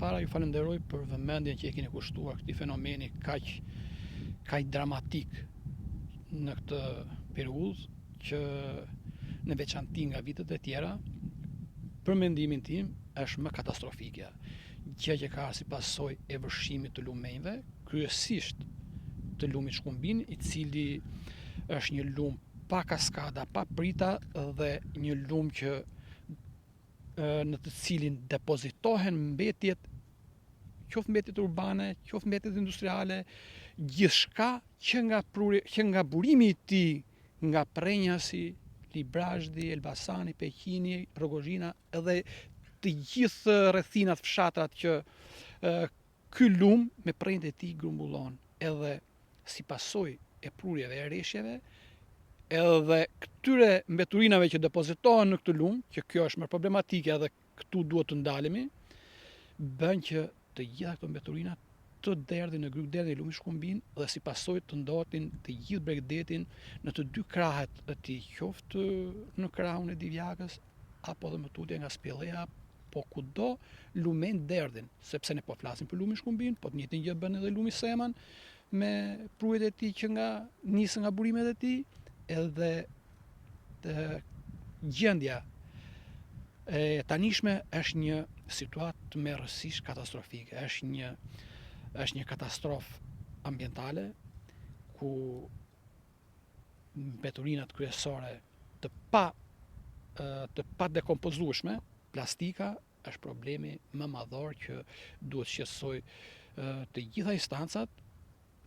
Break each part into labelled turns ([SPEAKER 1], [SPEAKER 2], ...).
[SPEAKER 1] para ju falenderoj për vëmendjen që i keni kushtuar këtij fenomeni kaq kaq dramatik në këtë periudhë që në veçanti nga vitet e tjera, për mendimin tim është më katastrofikja, gjë që ka si pasojë e vërshimit të lumenjve, kryesisht të lumit Shkumbin, i cili është një lum pa kaskada, pa prita dhe një lum që në të cilin depozitohen mbetjet, qoftë mbetjet urbane, qoftë mbetjet industriale, gjithçka që nga prurje, që nga burimi i tij, nga Prrenjasi, Librazhdi, Elbasani, Peqini, Rrogozhina edhe të gjithë rrethinat, fshatrat që ky lum me prrenjtë e tij grumbullon edhe si pasojë e prurjeve e reshjeve, edhe këtyre mbeturinave që depozitohen në këtë lum, që kjo është më problematike edhe këtu duhet të ndalemi, bën që të gjitha këto mbeturina të derdhin në grykëderdhjen e lumit Shkumbin dhe si pasojë të ndotin të gjithë bregdetin në të dy krahet e tij, qoftë në krahun e Divjakës apo dhe më tutje nga Spillea, po kudo lumenjtë derdhin, sepse ne po flasim për lumin Shkumbin, po të njëjtën gjë bën edhe lumi Seman me prurjet e tij që nga nisën nga burimet e tij, edhe të gjendja e tanishme është një situatë tmerrësisht katastrofike, është një është një katastrofë ambientale ku mbeturinat kryesore të pa të pa dekompozueshme, plastika është problemi më madhor që duhet shqetësojë të gjitha instancat,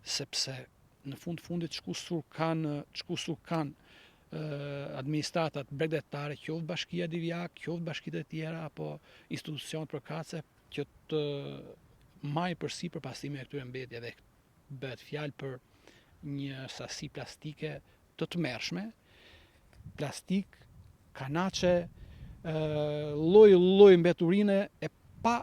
[SPEAKER 1] sepse në fund fundit ç'kusur kanë, ç'kusur kanë administratat bregdetare, qoftë bashkia Divjakë, qoftë bashkitë e tjera apo institucionet përkatëse që të marrin përsipër pastrimin e këtyre mbetjeve. Bëhet fjalë për një sasi plastike të tmerrshme, plastikë, kanaçe, lloj lloj mbeturine e pa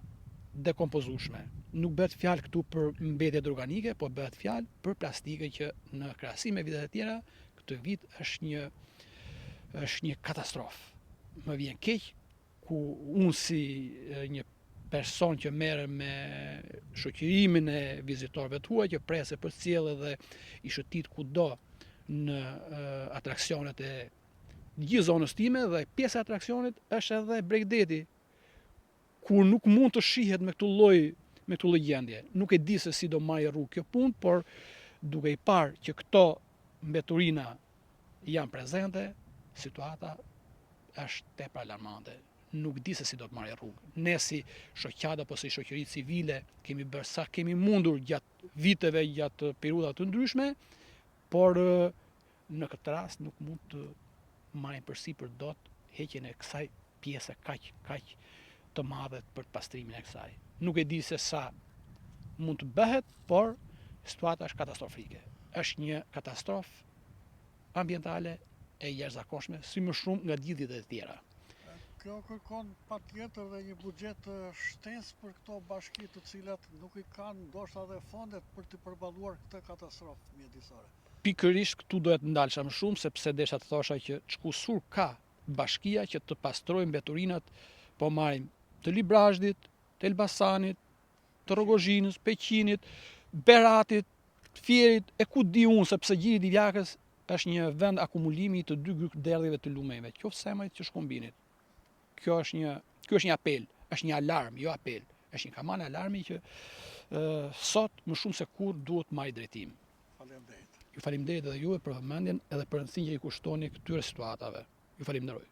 [SPEAKER 1] dekompozueshme. Nuk bëhet fjalë këtu për mbetjet organike, po bëhet fjalë për plastikën që në krahasim me vitet e tjera, këtë vit është një është një katastrofë. Më vjen keq ku unë si një person që merrem me shoqërimin e vizitorëve të huaj që pres e përcjell edhe i shëtit kudo në atraksionet e gjithë zonës time dhe pjesa e atraksionit është edhe bregdeti ku nuk mund të shihet me këtë lloj me këtë lloj gjendje. Nuk e di se si do marrë rrugë kjo punë, por duke i parë që këto mbeturina janë prezente, situata është tepër alarmante. Nuk di se si do të marrë rrugë. Ne si shoqatë apo si shoqëri civile kemi bërë sa kemi mundur gjatë viteve, gjatë periudhave të ndryshme, por në këtë rast nuk mund të marrim përsipër dot heqjen e kësaj pjese kaq kaq të madhe për pastrimin e kësaj. Nuk e di se sa mund të bëhet, por situata është katastrofike. Është një katastrofë ambientale e jashtëzakonshme, si më shumë nga gjithë vitet e tjera.
[SPEAKER 2] Kjo kërkon patjetër dhe një buxhet shtesë për këto bashki të cilat nuk i kanë ndoshta dhe fondet për të përballuar këtë katastrofë mjedisore.
[SPEAKER 1] Pikërisht këtu doja të ndalsha më shumë sepse desha të thosha që ç'kusur ka bashkia që të pastrojë mbeturinat po marrim të Librazhdit, të Elbasanit, të Rrogozhinës, Peqinit, Beratit, Fierit e ku di unë sepse gjiri i Divjakës është një vend akumulimi i të dy grykëderdhjeve të lumenjve, qoftë Semanit qoftë Shkumbinit. Kjo është një, ky është një apel, është një alarm, jo apel. Është një kamanë alarmi që ë sot më shumë se kurrë duhet të marrë drejtim.
[SPEAKER 2] Faleminderit.
[SPEAKER 1] Ju faleminderit edhe juve për vëmendjen edhe për rëndësinë që i kushtoni këtyre situatave. Ju falenderoj.